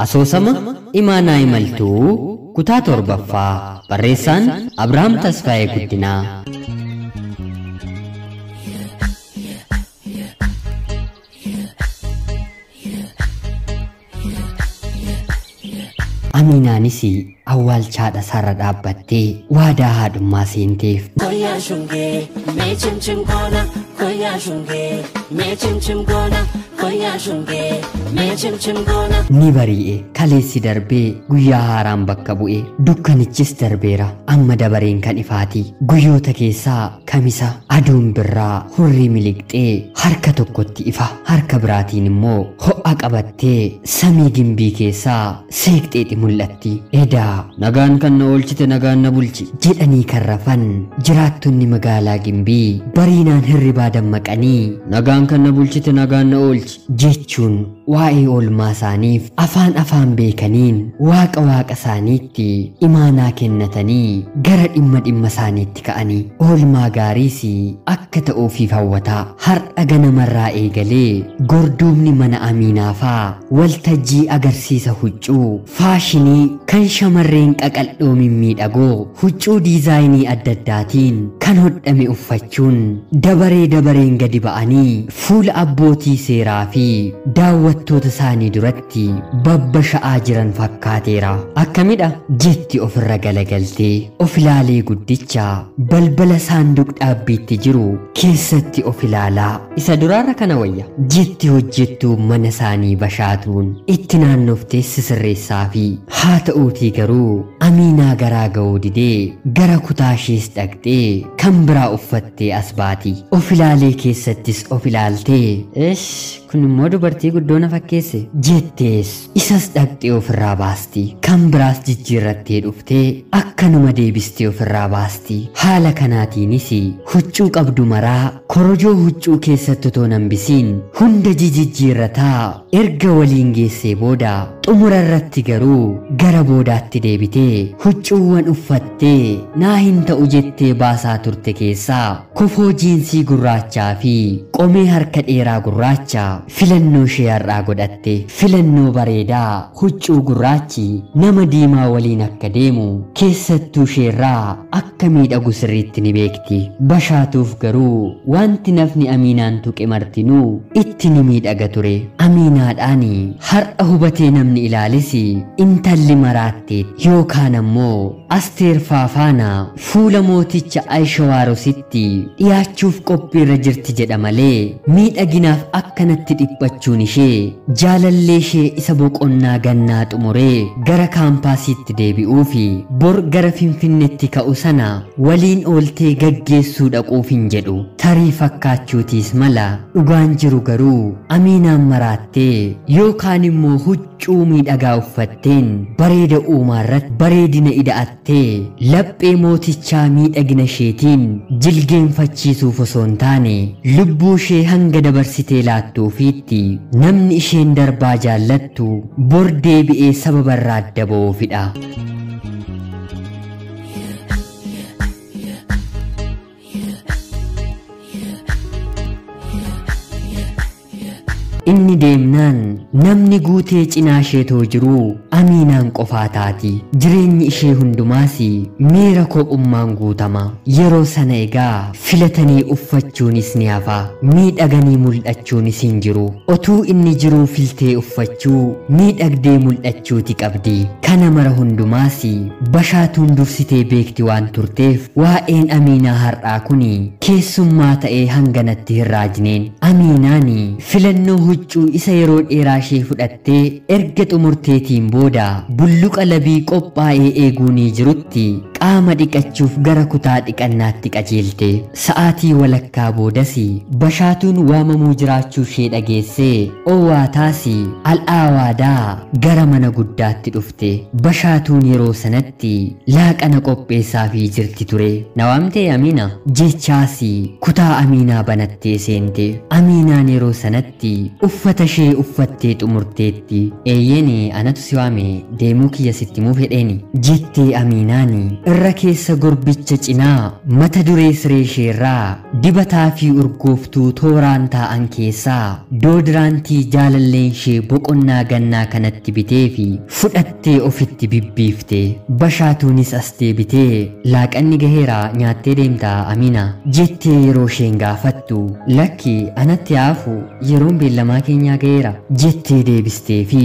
Asoosama Imaanaa Imaltuu kutaa 7ffaa barreessaan Abrahaam Tasfaayee Guddinaa. Amiinaanis awwaalchaadha sarara dhaabbattee waadaa haadhummaa seenteef. Koyaa shungee mee chimchim goona koyaa shungee mee chimchim goona koyaa shungee mee chimchim goona. Ni bari'e kaleessi darbee guyyaa haaraan bakka bu'e dukkanichis darbeera amma dabareen kan ifaati guyyoota keessaa kamisa aduun birraa hurrii miliqxee harka tokkotti ifa harka biraatiin immoo ho'a qabattee samii gimbii keessaa seeqxeexi mul'atti. Edaa nagaan kan na oolchite nagaan na bulchi jedhanii kan rafan jiraattonni magaalaa gimbii bariinaan hirribaa dammaqanii nagaan kan na bulchite nagaan na oolchi jechuun waa'ee oolmaa isaaniif afaan afaan beekaniin waaqa waaqa isaaniitti imaanaa kennatanii gara dhimma dhimma isaaniitti ka'anii oolmaa gaariis akka ta'uufiif hawwataa har'a ganamarraa eegalee gorduubni mana Amiinaa faa waltajjii agarsiisa huccuu faashinii kan shamarreen qaqal'oo mimmiidhagoo huccuu diizaayinii adda addaatiin kan hodhame uffachuun dabaree dabareen gadi ba'anii fuula abbootii seeraa fi daawwattoota isaanii duratti babbasha'aa jiran fakkaateera. Akkamidha jetti ofirra galagaltee of ilaalee guddicha balbala saanduq dhaabbiitti jiru keessatti of ilaalaa isa duraarra kana wayya jetti hojjettuu mana isaanii bashaatuun itti naannoftee sisirreessaa fi haa ta'uutii garuu Amiinaa garaa ga'uu didee gara kutaa ishees dhaqxee kan biraa uffattee as baati. Of ilaalee keessattis of ilaaltee eesh kun immoo dubartii guddoo na fakkeesse jettees isas dhaqxee ofirraa baasti. Kan biraas jijjiirrattee dhuftee akkanuma deebistee ofirraa baasti. Haala kanaatiinis huccuu qabdu maraa korojoo huccuu keessatti otoo hambisiin hunda jijjiirrataa erga waliin geessee booda xumura irratti garuu gara boodaatti deebitee huccuuwwan uffattee naa hin ta'u jettee baasaa turte keessaa kofoo jiinsii gurraachaa fi qomee harka dheeraa gurraacha filannoo ishee har'aa godhatte. Filannoo bareedaa huccuu gurraachi nama diimaa waliin akka deemu keessattuu isheerraa akka miidhagu sirriitti ni beekti. Bashaatuuf garuu wanti nafni Amiinaan tuqe martinuu itti ni miidhaga ture. Amiinaadhaan har'a hubatee namni ilaalis intalli maraatte yookaan ammoo Asteer Faafaana fuula mooticha Ayshawaarositti dhiyaachuuf qophiirra jirti jedha malee miidhaginaaf akkanatti dhiphachuun ishee jaalallee ishee isa boqonnaa gannaa xumuree gara kaampaasiitti deebi'uu fi bor gara Finfinneetti ka'u sana waliin ooltee gaggeessuu dhaquuf hin jedhu. Tarii fakkaachuutiis mala dhugaan jiru garuu Amiinaan maraattee yookaan immoo huccuu miidhagaa uffatteen bareeda uumaarratti bareedina ida'attee laphee mootichaa miidhagina isheetiin jilgeenfachiisuuf osoo hin taane lubbuu ishee hanga dabarsitee laattuufiitti namni isheen darbaa jaallattu bor deebi'ee sababa irraa adda ba'uufidha. Inni deemnaan namni guutee cinaa isheetoo jiru Amiinaan qofaa taati. Jireenyi ishee hundumaas miira kophummaan guutama. Yeroo sana egaa filatanii uffachuunis ni hafa, miidhaganii mul'achuunis hin jiru. Otuu inni jiruu filtee uffachuu miidhagdee mul'achuuti qabdi. Kana mara hundumaas bashaatuun dursitee beekti waan turteef waa'een Amiinaa har'aa kun keessummaa ta'ee hanganatti hin raajneen. Amiinaan filannoo huccuu isa yeroo dheeraa ishee fudhattee erga xumurteetiin booda bulluqa labii qophaa'ee eeguunii jirutti qaama dhiqachuuf gara kutaa dhiqannaatti qajeelte. Sa'aatii walakkaa boodas bashaatuun waamamuu jiraachuu ishee dhageessee owwaataas al'aawaadaa gara mana guddaatti dhufte. Bashaatuun yeroo sanatti laaqana qopheessaafii jirti ture. Na waamtee Amiina jechaas kutaa Amiinaa banattee seente. Amiinaan yeroo sanatti uffata ishee uffattee xumurteetti. Eeyyeen anatu si waame deemuu kiyya sitti himuu fedheeni jettee Amiinaani irra keessa gurbicha cinaa mata duree siree isheerraa dibataa fi urgooftuu tooraan taa'an keessaa doodiraantii jaalalleen ishee boqonnaa gannaa kanatti bitee fi fudhattee ofitti bibbiifte. Bashaatuunis as deebitee laaqanni gaheera nyaattee deemtaa Amiina jettee yeroo isheen gaafattu lakki anatti haafu yeroon beellamaa keenyaa gaheera jettee deebistee fi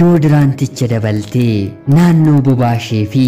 doodiraanticha dabaltee naannoo bobaa ishee fi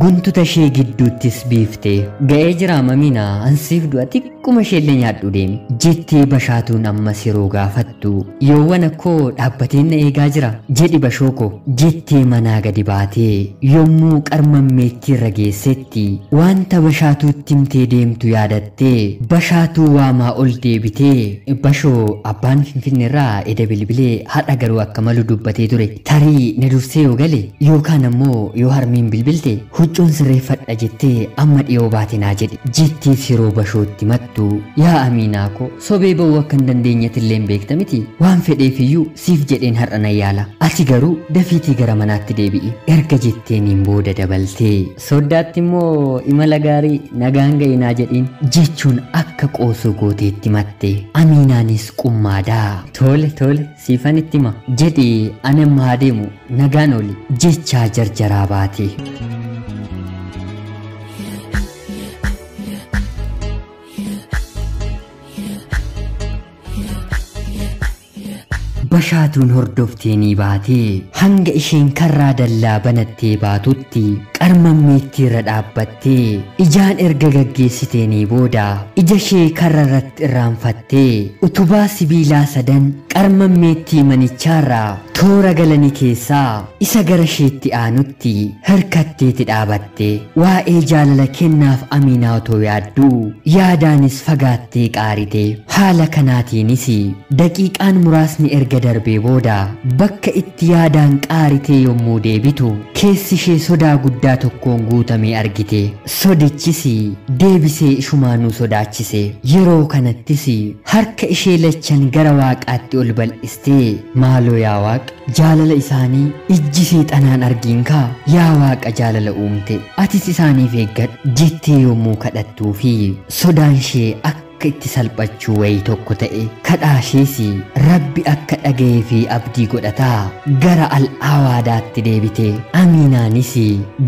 guntuta ishee gidduuttis biifte. Ga'ee jira Amiina ansiif du'a xiqquma isheellee nyaadhu deemi jettee Bashaatuun ammas yeroo gaafattu yoowwan akkoo dhaabbateen na eegaa jira jedhi Bashooko jettee manaa gadi baatee yommuu qarmammeetti irra geessetti wanta Bashaatuutti himtee deemtu yaadattee Bashaatuu waamaa ol deebitee Bashoo abbaan Finfinneerraa eda bilbilee haadha garuu akka malu dubbatee ture tarii na dursee yoo gale yookaan ammoo yoo harmeen bilbilte huccuun sirreeffadha jettee amma dhiyoo baate naa jedhi jettee yeroo Bashootti mattu yaa Amiinaa ko sobee ba'uu akka hin dandeenyetti illee beekta miti waan fedheef iyyuu siif jedheen har'a na yaala ati garuu dafiitii gara manaatti deebi'i erga jetteeniin booda dabaltee soddaatti immoo imala gaarii nagaan ga'inaa jedhiin jechuun akka qoosoo gooteetti matte. Amiinaanis qummaadaa tole tole siifan itti hima jedhi ani amma haa deemu nagaan ooli jechaa jarjaraa baate. Bashaatuun hordoftee ni baatee hanga isheen karraa dallaa banattee baatutti qarmammeetti irra dhaabbattee ijaan erga gaggeessitee ni booda ija ishee karra irratti irraanfattee utubaa sibiilaa sadan qarmammeettii manichaarraa toora galanii keessaa isa gara isheetti aanutti hirkatteeti dhaabatte. Waa'ee jaalala kennaaf Amiinaa otoo yaadduu yaadaanis fagaattee qaarite. Haala kanaatiinis daqiiqaan muraasni erga darbee booda bakka itti yaadaan qaaritee yommuu deebitu keessi ishee sodaa guddaa tokkoon guutamee argite. Sodichis deebisee ishumaanuu sodaachise. Yeroo kanattis harka ishee lachan gara waaqaatti ol bal'istee maaloo yaa waaqa jaalala isaanii ijji seexanaan argiin kaa yaa waaqa jaalala uumte atis isaaniif eeggadhu jettee yommuu kadhattuu fi sodaan ishee akka itti salphachuu wayii tokko ta'e kadhaa ishees rabbi akka dhaga'ee fi abdii godhataa gara al'aawaadaatti deebite. Amiinaanis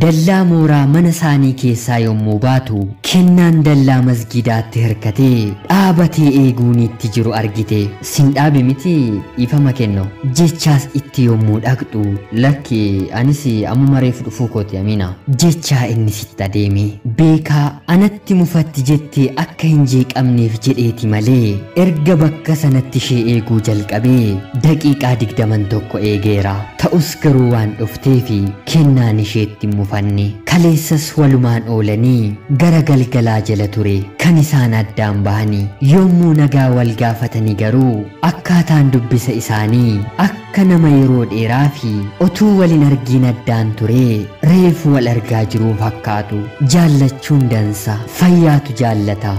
dallaa mooraa mana isaanii keessaa yommuu baatu kennaan dallaa masgiidaatti hirkatee dhaabatee eeguunitti jiru argite. Sin dhaabe miti dhiifama kenno jechaas itti yommuu dhaqxu lakki anis ammuma reefu dhufuu kooti Amiina jechaa inni sitti adeeme. Beekaa anatti mufatti jettee akka hin jeeqamneef jedheeti malee erga bakka sanatti ishee eeguu jalqabee daqiiqaa 20 tokko eegeera. Ta'us garuu waan dhufteefi kennaan isheetti hin mufanne. Kaleessas walumaan oolanii gara galgalaa jala ture kan isaan addaan bahanii. Yommuu nagaa wal gaafatanii garuu akkaataan dubbisa isaanii akka nama yeroo dheeraa fi otuu walin argiin addaan ture reefu wal argaa jiruu fakkaatu. Jaallachuun dansa, fayyaatu jaallata,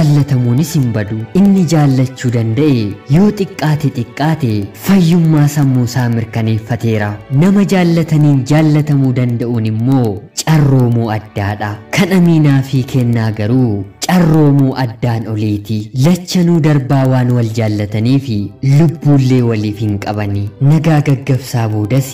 jaallatamuunis hin badu. Inni jaallachuu danda'e yoo xiqqaate xiqqaate fayyummaa sammuu isaa mirkaneeffateera. Nama jaallataniin jaallatamuu danda'uun immoo carroomuu addaadha. Kan Amiinaa fi kennaa garuu carroomuu addaan oliiti. Lachanuu darbaa waan wal jaallatanii fi lubbuullee waliif hin qabani. Nagaa gaggabsaa boodas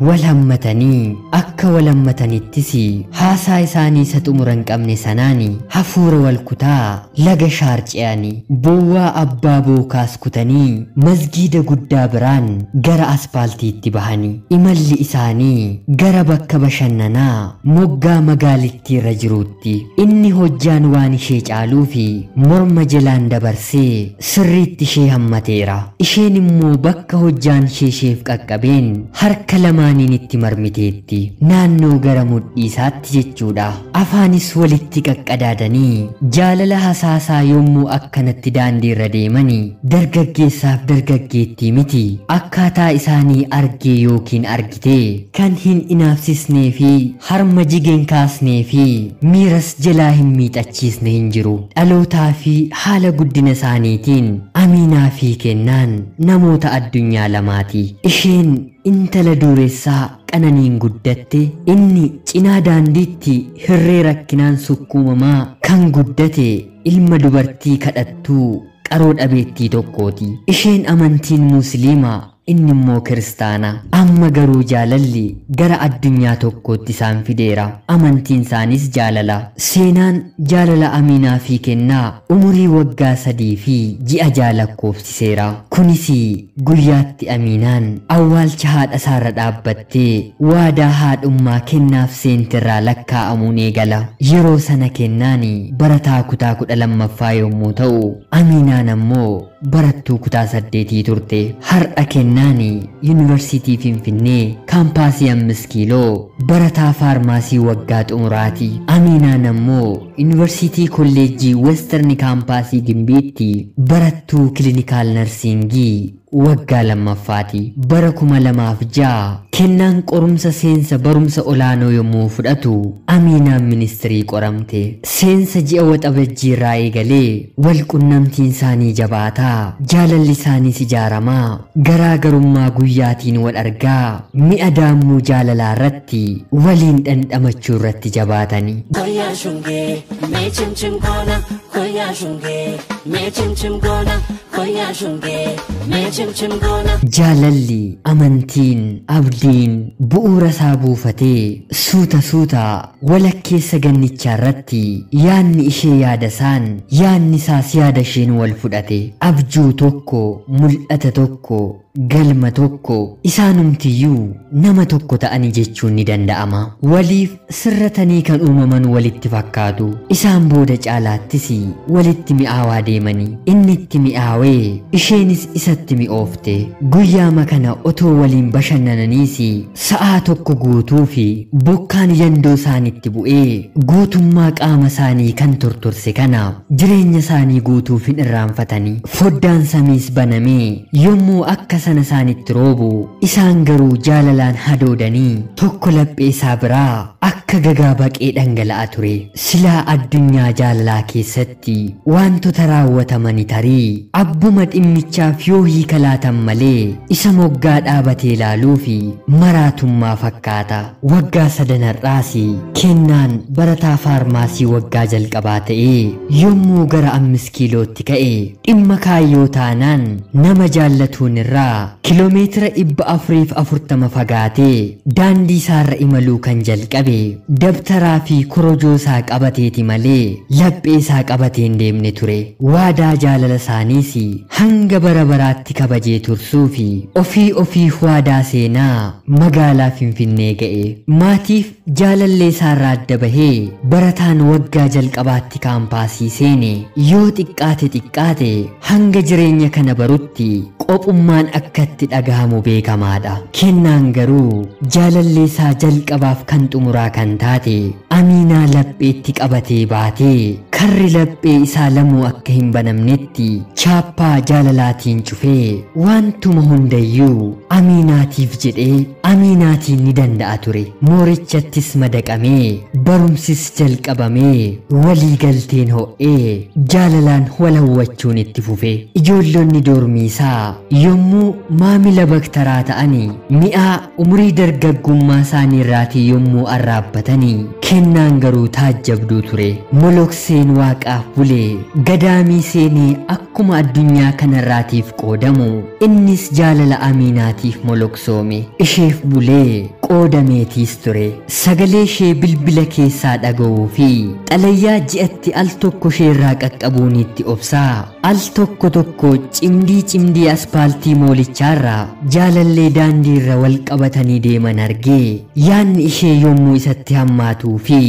wal hammatanii akka wal hammatanittis haasaa isaanii isa xumura hin qabne sanaani hafuura wal kutaa laga shaarce'anii boowwaa abbaa bookaas kutanii masgiida guddaa biraan gara aspaaltiitti bahanii imalli isaanii gara bakka bashannanaa moggaa magaalittii irra jiruutti. Inni hojjaan waan ishee caaluu fi morma jalaan dabarsee sirriitti ishee hammateera. Isheen immoo bakka hojjaan ishee isheef qaqqabeen harka lamaaniin itti marmiteetti. Naannoo gara mudhii isaatti jechuudha. Afaanis walitti qaqqadaadanii jaalala hasaasaa yommuu akkanatti daandii irra deemanii dargaggeessaaf dargaggeettii miti akkaataa isaanii argee yookiin argitee kan hin inaafsisnee fi harma jigeen kaasnee fi miiras jalaa hin miixachiisne hin jiru. Dhalootaa fi haala guddina isaaniitiin Amiinaa fi kennaan namoota addunyaa lamaati. Isheen intala dureessaa Qananiin guddatte, inni cinaa daandiitti hirree rakkinaan sukkuumamaa kan guddate ilma dubartii kadhattuu qaroo dhabeettii tokkooti. Isheen amantiin Musliimaa, inni immoo Kiristaana. Amma garuu jaalalli gara addunyaa tokkootti isaan fideera. Amantiin isaaniis jaalala. Seenaan jaalala Amiinaa fi Kennaa umurii waggaa 3 fi ji'a 6 lakkoofsiseera. Kunis guyyaatti Amiinaan awwaalcha haadha isaarra dhaabbattee waadaa haadhummaa Kennaaf seentirraa lakkaa'amuun eegala. Yeroo sana Kennaan barataa kutaa 12ffaa yommuu ta'u, Amiinaan ammoo barattuu kutaa 8 turte. Har'a Kennaani Yuunivarsiitii Finfinnee kaampaasii 5 kiiloo barataa faarmaasii waggaa xumuraati. Amiinaan ammoo Yuunivarsiitii Kolleejjii Western kaampaasii Gimbiitti barattuu kilinikaal narsiingii waggaa 2ffaati. Bara 2006 Kennaan qorumsa seensa barumsa olaanoo yommuu fudhatu, Amiinaan ministirii qoramte. Seensa ji'a Waxabajjii irraa eegalee wal qunnamtiin isaanii jabaataa, jaalalli isaaniis ijaaramaa, garaagarummaa guyyaatiin wal argaa, mi'a daammuu jaalalaa irratti waliin dhandhamachuu irratti jabaatani. Koyaa shungee mee chimchim goona, koyaa shungee mee chimchim goona, koyaa shungee mee chimchim goona. Jaalalli, amantiin, abdiin bu'uura isaa buufatee suuta suuta walakkeessa gannichaa irratti yaadni ishee yaada isaan, yaadni isaas yaada isheen wal fudhate. Abjuu tokko, mul'ata tokko, galma tokko, isaanumtiyyuu nama tokko ta'anii jechuun ni danda'ama. Waliif sirratanii kan uumaman walitti fakkaatu. Isaan booda caalaattis walitti mi'aawaa deemanii. Inni itti mi'aawee, isheenis isatti mi'oofte. Guyyaama kana otoo waliin bashannananiis sa'aa tokko guutuu fi bokkaan yandoo isaanitti bu'ee guutummaa qaama isaanii kan tortorse kana jireenya isaanii guutuuf hin irraanfatanii. Foddaan samiis banamee yommuu akka sana isaanitti roobu, isaan garuu jaalalaan hadoodanii tokko laphee isaa biraa akka gagaa baqee dhangala'a ture. Silaa addunyaa jaalalaa keessatti wantoota raawwatamani tarii abbuma dhimmichaaf yoo hiika laatan malee isa moggaa dhaabatee ilaaluu fi maraatummaa fakkaata. Waggaa sadanarraas Kennaan barataa faarmaasii waggaa jalqabaa ta'ee yommuu gara 5 kiilootti ka'e, dhimma kaayyoo taanaan nama jaallatuun irraa kiloomeetira 440 fagaatee daandii isaarra imaluu kan jalqabe dabtaraa fi korojoo isaa qabateeti malee laphee isaa qabatee hin deemne ture. Waadaa jaalala isaaniis hanga bara baraatti kabajee tursuu fi ofii ofii waadaa seenaa magaalaa Finfinnee ga'e. Maatiif jaalallee isaarraa adda bahee barataan waggaa jalqabaatti kaampaasii seene yoo xiqqaate xiqqaate hanga jireenya kana barutti qophummaan akka itti dhagahamu beekamaadha. Kennaan garuu jaalallee isaa jalqabaaf kan xumuraa kan taate Amiinaa lapheetti qabatee baatee karri laphee isaa lamuu akka hin banamnetti chaappaa jaalalaatiin cufee wantuma hundayyuu Amiinaatiif jedhee Amiinaatiin ni danda'a ture. Moorichattis madaqamee barumsis jalqabamee walii galteen ho'ee jaalalaan wal hawwachuun itti fufe. Ijoollonni doormii isaa yommuu maamila baktaraa ta'anii mi'aa umurii dargaggummaa isaanii irraatii yommuu arraabbatanii, Kennaan garuu taajjabduu ture. Molokseen waaqaaf bulee gadaamii seenee akkuma addunyaa kanarraatiif qoodamu, innis jaalala Amiinaatiif moloksoome. Isheef bulee qoodameetiis ture. Sagalee ishee bilbila keessaa dhaga'uu fi xalayyaa ji'atti al tokko isheerraa qaqqabuun itti obsaa al tokko tokko cimdii cimdii aspaaltii moolichaarraa jaalallee daandiirra wal qabatanii deeman argee yaanni ishee yommuu isatti hammaatuu fi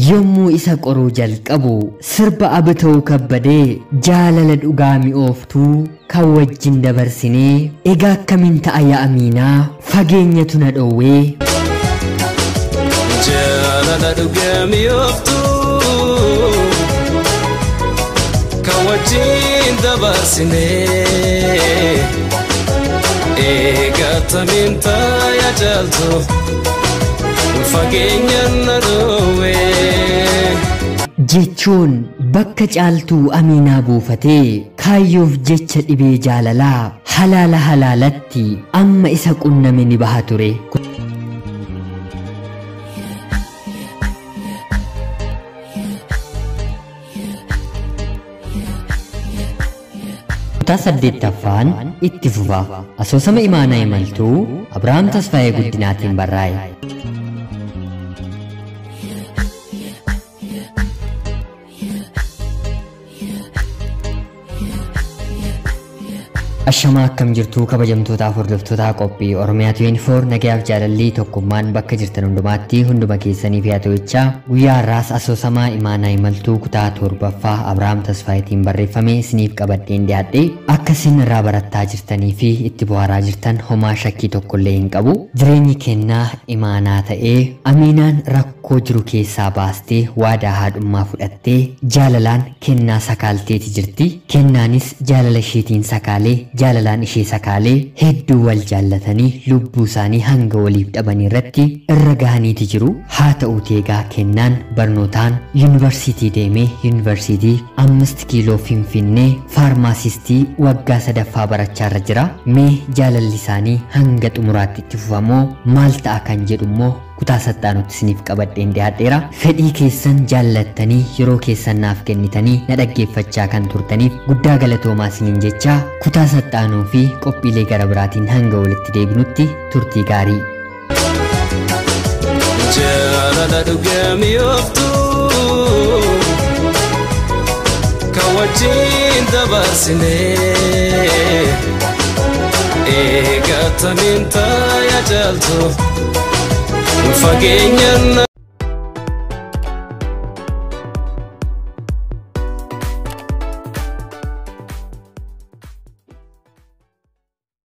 yommuu isa qoruu jalqabu, sirba Abita'uu Kabbadee jaalala dhugaa mi'ooftuu kan wajjin dabarsinee egaa akkamiin ta'a yaa Amiinaa fageenyatu na dhoowwee. Jaalala dhugaa mi'ooftuu kan wajjin dabarsinee egaa akkamiin ta'a caaltu fageenya na dhoowwee. Jechuun bakka Caaltuu Amiinaa buufatee kaayyoof jecha dhibee jaalalaa halaala halaalatti amma isa qunname ni baha ture. Kutaa 8ffaan itti fufa. Asoosama Imaanaa Imaltuu Abrahaam Tasfaayee Guddinaatiin barraa'e. Ashamaa akkam jirtuu kabajamtootaaf hordoftoota qophii Oromiyaa 24 nagayaaf jaalalli tokkummaan bakka jirtan hundumaatti hunduma keessaniif haa ta'u jechaa guyyaa har'aas asoosamaa Imaanaa Imaltuu kutaa 7ffaa Abrahaam Tasfaayetiin barreeffame isiniif qabadheen dhiyaadhe akka isin irraa barattaa jirtanii fi itti bohaaraa jirtan homaa shakkii tokkollee hin qabu. Jireenyi kennaa imaanaa ta'ee Aminaan rakkoo jiru keessaa baastee waadaa haadhummaa fudhattee jaalalaan kennaa sakaalteeti jirti. Kennaanis jaalala isheetiin sakaalee jaalalaan ishee sakaalee hedduu wal jaallatanii lubbuu isaanii hanga waliif dhabanii irratti irra gahaniiti jiru. Haa ta'uutii egaa kennaan barnootaan yuunivarsiitii deemee yuunivarsiitii 5 kiiloo Finfinnee faarmaasistii waggaa 3ffaa barachaa irra jira. Mee jaalalli isaanii hanga xumuraatti itti fufamoo maal ta'a kan jedhu immoo kutaa sattaanutti isiniif qabadheen dhiyaadheera. Fedhii keessan jaallattanii yeroo keessan naaf kennitanii na dhaggeeffachaa kan turtaniif guddaa galatoomaa isiniin jechaa kutaa sattaanuu fi qophiilee gara biraatiin hanga walitti deebinutti turtii gaarii. Jaalala dhugamii ooftu kan wajjin dabarsine eegatamiin taaya jaaltu fageenyaan.